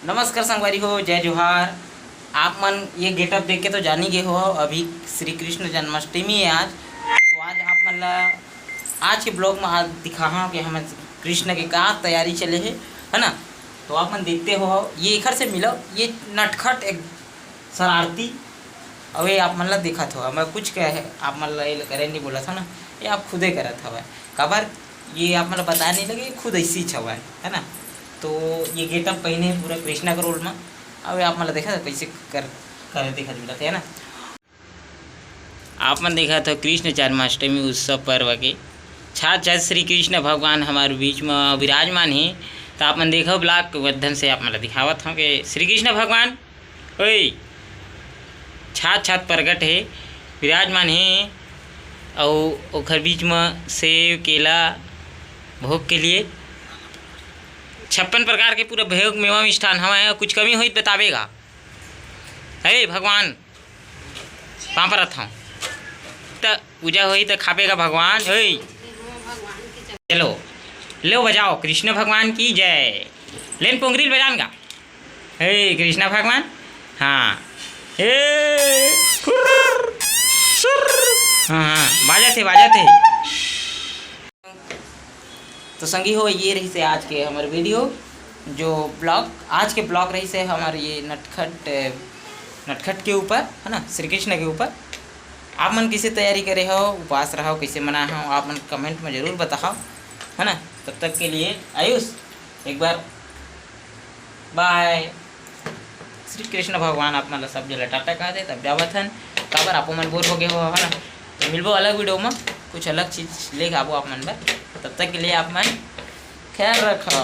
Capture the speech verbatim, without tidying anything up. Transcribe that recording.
नमस्कार संगवारी हो, जय जोहार। आप मन ये गेटअप देख के तो जानी गए हो, अभी श्री कृष्ण जन्माष्टमी है आज। तो आज आप मन ला आज के ब्लॉग में आज दिखाहा कि हम कृष्ण के का तैयारी चले है, है ना। तो आप मन देखते हो, ये एखर से मिलो, ये नटखट एक शरारती। अबे आप मन ला दिखत हो, मैं कुछ कहे, आप मन ला ये करे नहीं बोला था ना, ये आप खुदे करत हवय। काबर ये आप मन ला बताए नहीं लगे, खुद ऐसी हवय, है ना। तो ये गेटअप पहने पूरा कृष्णा के रोल में। अब आप मन ला देखा कैसे कर करे दिखत मिलत है ना। आप मन देखत हो कृष्ण जन्माष्टमी उत्सव पर्व के छात छात श्री कृष्ण भगवान हमारे बीच में विराजमान है। तो आप मन देखो ब्लॉग के माध्यम से आप मन ला दिखावत हूँ कि श्री कृष्ण भगवान ओए छात छात प्रगट है, विराजमान है। और ओखर बीच में सेव केला भोग के लिए छप्पन प्रकार के पूरा भोग मेवा मिष्ठान हवय। कुछ कमी होई त बताबेगा। हे भगवान, पाँव परत हूँ। त पूजा होई त खाबेगा भगवान। ओए चलो, लो बजाओ कृष्ण भगवान की जय। लेन पोंगरी ल बजान गा। हे कृष्णा भगवान। हाँ। हे फुर्र, सुर्र। हाँ हाँ, बाजत हे, बाजत हे। तो संगी हो, ये रही से आज के हमारे वीडियो, जो ब्लॉग, आज के ब्लॉग रही से हमारे ये नटखट नटखट के ऊपर, है ना, श्री कृष्ण के ऊपर। आप मन कैसे तैयारी करे हो, उपास रहो, कैसे मनाए हो, आप मन कमेंट में जरूर बताओ, है ना। तब तक के लिए आयुष एक बार बाय। श्री कृष्ण भगवान आप मन ला सब जगह टाटा कहा दे, तब जावत हन। काबर आपो मन बोर हो गए हो, है ना। तो मिलबो अलग वीडियो में, कुछ अलग चीज लेके आबो आप मन बर। तब तक के लिए आप मन ख्याल रखो।